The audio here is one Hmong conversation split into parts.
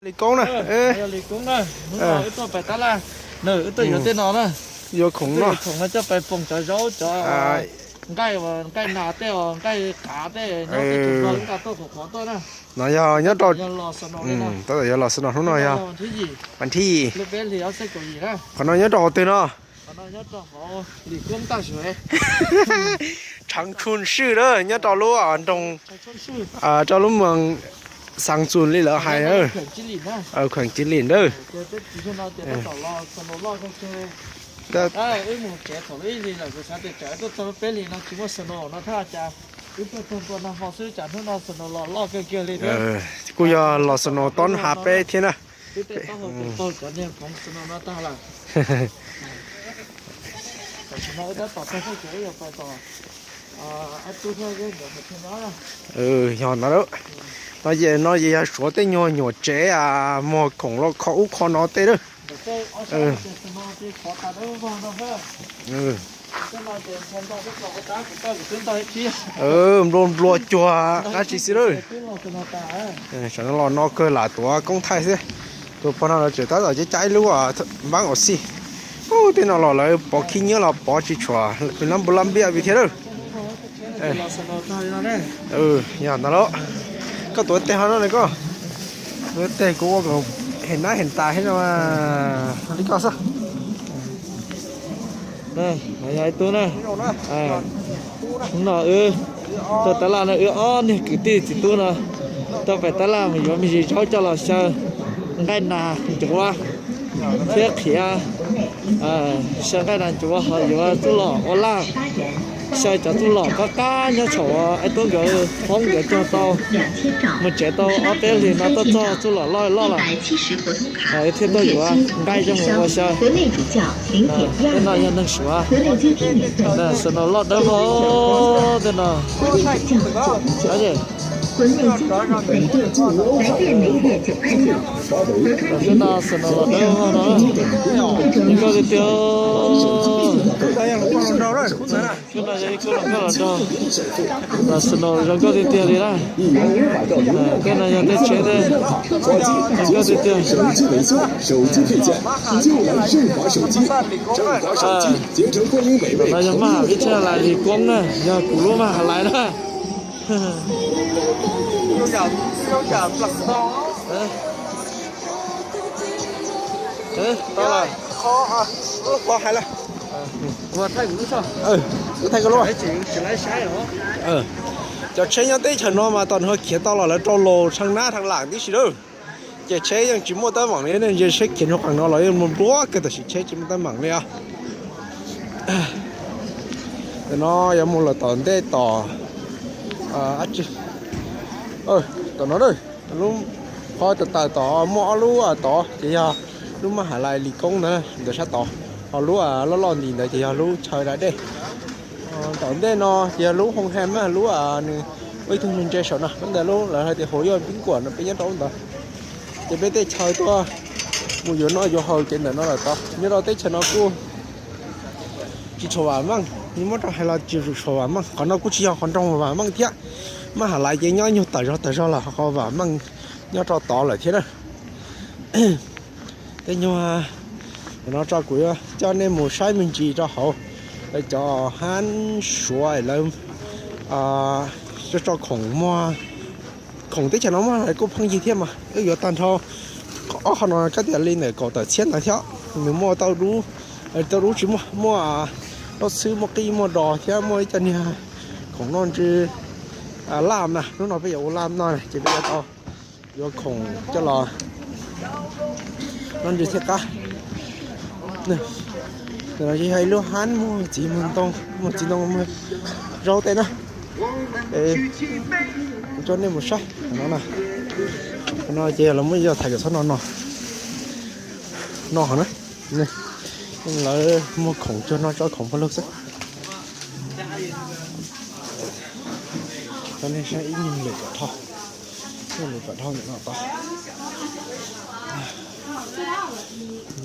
Li Koob na, yog Li Koob na, hnub no wb tuaj pais tab laj, wb tuaj yuav tej no na, yuav khoom no, khoom no coj pais foom cov zaub cov nqaij, nqaij nas tej os, nqaij qav tej nyob tej tseem no wb nqa tuaj qhov qhov tuaj na. No yog nyob rau, tab tom yog los xwb no, hnub no yog vas thib yim, qhov no nyob rau qhov twg no? Tshav Tshun Swj na, nyob rau lub nroog, rau lub moos Xas Txus li lawv hais, kheem Cis Lim na. Kuj yog los snow tob hav peb thiab na. Yog no, no ces no ces yog Suav tej nyuag nyuam tsev, muag khoom los kho ub kho no tej lawm. Nplua nplua cuag dab tsi xwb lawm. Tam no los no kawg lam tuav koob thaij xwb. Tus pog no lawv tseem tab tom caij caij ib lub npab ua si. Ub, tej no los lawv pov khib nyiab los pov tsis tshuam, pes lab npua lab npiab vim thiab lawm. Yog ntawd los koj tuav teg ho no na koj. Tuav teg kuv ua kom hem nab hem tas thiab no. Li koj xwb. Yog ib tug na. Hnub no wb tuaj tab laj no wb ob niag kwv tij txiv tub no tuaj pem tab laj mus yuav me ntsis zaub coj los xyaw nqaij nas ncuav thiab qhiav, xyaw nqaij nas ncuav ho yuav txuj lom ua laj, xyaw cov txuj lom qab qab nyob thaum ub tub nkawd poob nkawd cog tau mus tsev tau ob peb hlis no tuaj txog txuj lom loj loj lawm, thiaj tuaj yuav nqaij coj mus ua xyaw. Tej no yog neeg Suav, snow loj dawb vog tej no. Tej no snow los dawb vog no, zoo nkauj tiag tiag. Tej no yog ib khub hluas nkauj los nrog, los snow zoo nkauj tiag tiag li na. Tej no yog tej tsheb tej, zoo nkauj tiag tiag. Tam no yog maj has vib thab lais Lis Koob na, yog kuv lub maj has lais na. Tau lawm. Cov tsheb nyob teb chaws no mas tom no khiav tau los lawv rau Laus Tsheej Nab Tsheej Lam tib si lawm. Ces tsheb yeej tsis muaj teeb meem li, nej ntsia tsheb khiav nraug qees no los yeej nplua nplua kawg, tab sis tsheb tsis muaj teeb meem li os. Tam no yuav mus lawm tom ntej tom, tom no, lub qhov tawm tawm tom muaj ob lub tod ces yog lub maj has lais Lis Koob ntawd, ntawm sab tod. Ho lub loj loj nti ntawd ces yog lub chaw da dej. Tom ntej no ces yog lub hoo ha mas lub nws ua ib tug ntse saum no, ntawm lub lawv hais tias hauv yog pib kuam no peb nyob rau ntawd. Ces peb tej chaw tuaj mus yuav noj yuav haus ces ntawm no lawm tod. Nyob rau teb chaws no kuj tsis tshua vam meej, muab rau hais los tsis tshua vam meej. Qhov no kuj tsis yog qhov nroog vam meej thiab. Maj has lais ces nyob nyuag tawm zog tawm zog los qhov vam meej nyob rau tod lawm thiab na. Tej nyuag, no tso kuv yuav coj nej mus saib me ntsis rau hauv lawv cov hab Suav lawv tso khoom muag. Khoom teb chaws no muaj kuj pheej yig thiab mas wb yuav tag nrho ob qho no kab tias li ntawm kaum tawm txhiab ntawd thiab. Nws muaj tau dub, tau dub tsis muaj, muaj loj xwb, muaj qij muaj dos thiab muaj ib co niag khoom noj ntsw laj na. Hnub no peb yuav ua laj noj ces peb yuav tau yuav khoom coj los noj ntsw thiaj qab. Yog ib lub hab muag txiv muag ntoo, muag txiv ntoo muag zaub tej na. Coj nej mus saib no na. No ces los muab yog thaiv kom txhob no no, no hov na. Lawv muag khoom cuag no tso khoom pag lug xwb. Coj nej saib ib nyuag lwm pam dhau, nyuag lwm pam dhau ntawm no tod.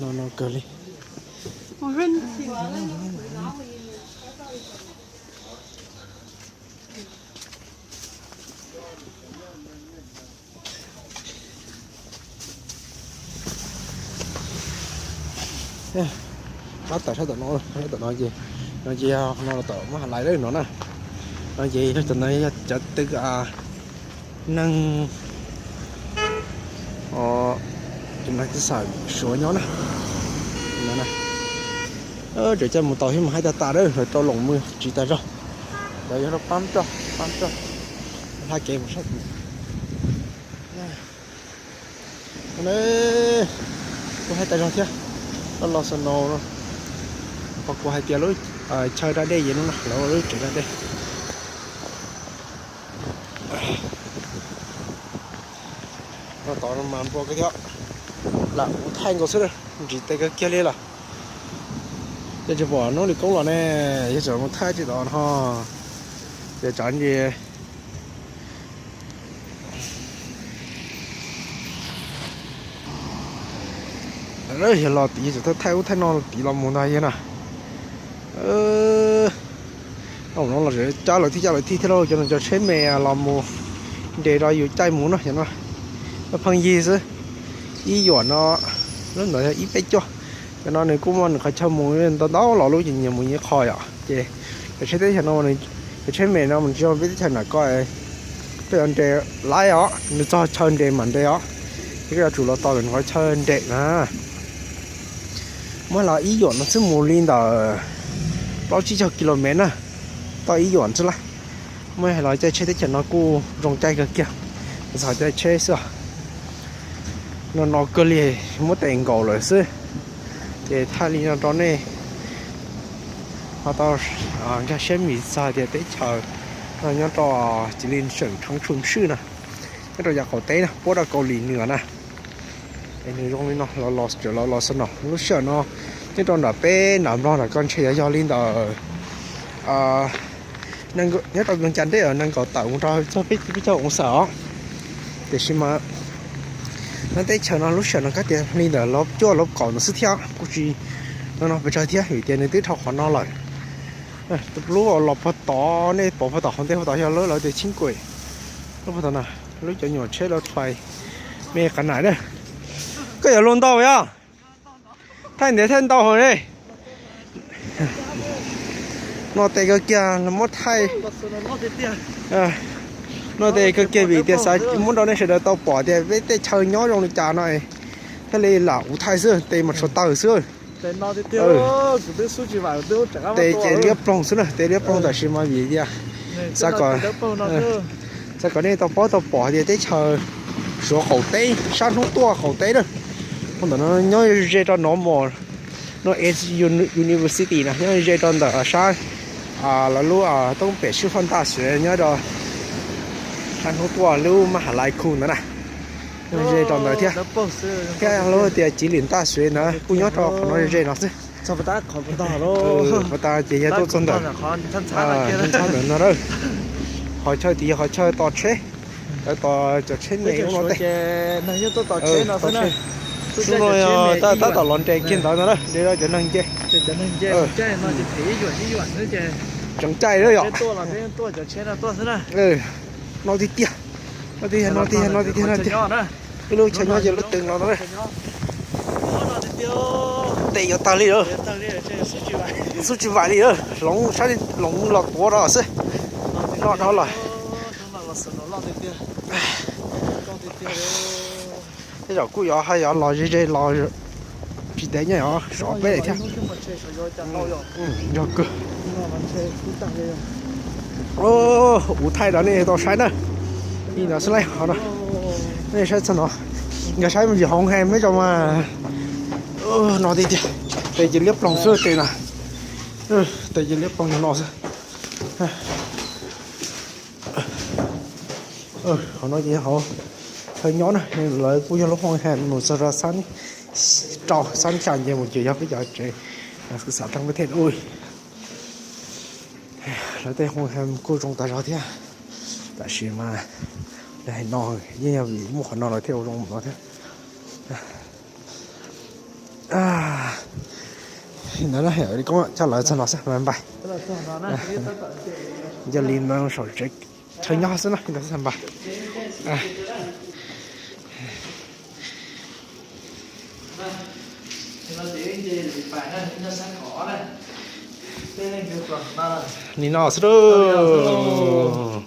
No no kawg li. Pab tawm sab tom no, sab tom no ces, no ces yog no los tom Mab Has Lais lawm no na. No ces yog cov ntawd yog cov tw neeg tus neeg txawj xav Suav nyob na. Tseem caij mus tau thiab mas haib tag tas lawm, lawv rau loos mus tsis tag zog. Lawv yog rau pab roj, pab roj, hla kev mus sab tid. Kuv haib tag zog thiab, los los snow no, qhov kuv hais tias lub chaw da dej ces no na, lawv ua lub tsev da dej. Tod mas npua kawg thiab, lam mus thaij nkaus xwb, ntsim tes kawg kiag li lawm. Yog tsis pom hnub li koob los ne, yog tseem mus thaij tsis tau no, ces tsam ntsis yog los tid, yog thaij ub thaij no tid los mus ntag yog na. Ua no los cab lawv thij cab lawv thij thiab lauj, cov no cov tsheb me los mus nres rau yus caij mus no yog no. Pheej yig xwb, ib yuam no, lub ntawd yog ib peb cuaj. Cov no nws kuj muaj nws qhov chaw mus ntau ntau los lub ces nyias mus nyias qho yom. Ces cov tsheb teb chaws no, cov tsheb me no mas nws tsis zoo peb teb chaws nram ko, koj yuav nres laib os, nws txog chaw nres mam nres os. Ces koj yuav tsum los tos ntawm nws qhov chaw nres na. Muab los ib yuam no xwb mus li ntawm plaub tsib caug kilomev na, tau ib yuam xwb lauj. Muab hais los caij tsheb teb chaws no kuj zoo caij kawg kiag, txog caij tsheb xwb os. No no kawg li, muab tes nkaus lawm xwb. Ces thaij li no rau nej ho tau nkag siab mis txog tias teb chaws no nyob rau cia li seem Thoob Tsum Swj na, nyob rau yav qaum teb na, puab rau Kaus Lim Nws na. Es nws zoo li no, los los tseem los los snow lub sij hawm no. Nyob rau nram peb nram Nplog nram ko ntshe yog yog li ntawm, nyob rau Vees Cas Dej nees nkaum tawm mus rau txog peb caug oo xaws os. Tiam sis mas lub teb chaws no lub sij hawm no kab tias li ntawm lub cuaj lub kaum ntawd xwb thiab, kuj tsis no no pes tsawg thiab vim tias nws twb dhau qhov no lawm. Lub los puag tod, nej pom puag tom qhov ntej puag tod yog lub lawv tias Tsheeb Kuem, lub puag tom na, lub cov nyuam tsheb lawv tshais me qas naim na. Koj yuav luag ntau yog thaij ntiav thaij ntau hauv ne. No tes kawg kiag los muab thaij, no tes kawg kiag vim tias xav muab rau nej sawv daws tau pom tias peb tej chaw nyob zoo li cas no, thiaj li lam ua thaij xwb, tes mas tshuav tawg xwb. Tes ces liab ploog xwb na, tes liab ploog tam sim mas vim tias xav kom, xav kom nej tau paub tau pom tias teb chaws Suav qaum teb, sab hnub tuaj qaum teb na. Ntawm no nyob ze rau Normal, North East University na, nyob ze rau ntawm sab lawv lub toob pem sib faj ntaj xwv nyob rau sab hnub tuaj lub Mab Has Lais Khu ntawd na. Nyob ze rau ntawd thiab, thiab lub tias Chiv Lim Ntaj Xwv ntawd kuj nyob rau qhov no ze no xwb. Puag ta ces yog tuaj txog ntawm, ntxhab ntawm no na. Qhov chaw tid yog qhov chaw tos tsheb, lawv tos cov tsheb me ub no tej. Xub no tab tom los nres kiag ntawd no na, nres rau cov neeg nce. Tseem caij lawm yom. No tiag tiag, no tiag tiag, no tiag tiag, no tiag. Ib lub chaw nyob ces lub twg no na. Tes yuav tawg li lawm, xub tsis vaim li lawm, hloov sab hloov los tuav rau xwb. Noj dhau lawm. Tej zaum kuj yuav haj yuav los ze ze los tsis ntev nyob sov peb thiab. Yog kawg. Ua thaij rau nej tau saib na. Li ntawd xwb lauj, nej saib txog no, nkag saib me ntsis hauv heev me tso mas. No tiag tiag, tes ces liab ploog xwb tes na. Tes ces liab ploog yog no xwb. Qhov no ces hauv chaw nyob na, lawv kuj yog lub hoo heev mus txog rau xab rau xab xya nce mus ces yog peb cov tsev xav tau peb thiaj ua. Lawv tej hoo heev kuj zoo tas zog thiab, tab sis mas li hais no yeej yog vim muaj qhov no lawv thiaj ua zoo mus no thiab. Ntawd na, li koob coj lawv txog no xwb, bye bye. Yog li no saum tsev chaw nyob xwb na, ntawd xwb bye. Li no xwb lauj.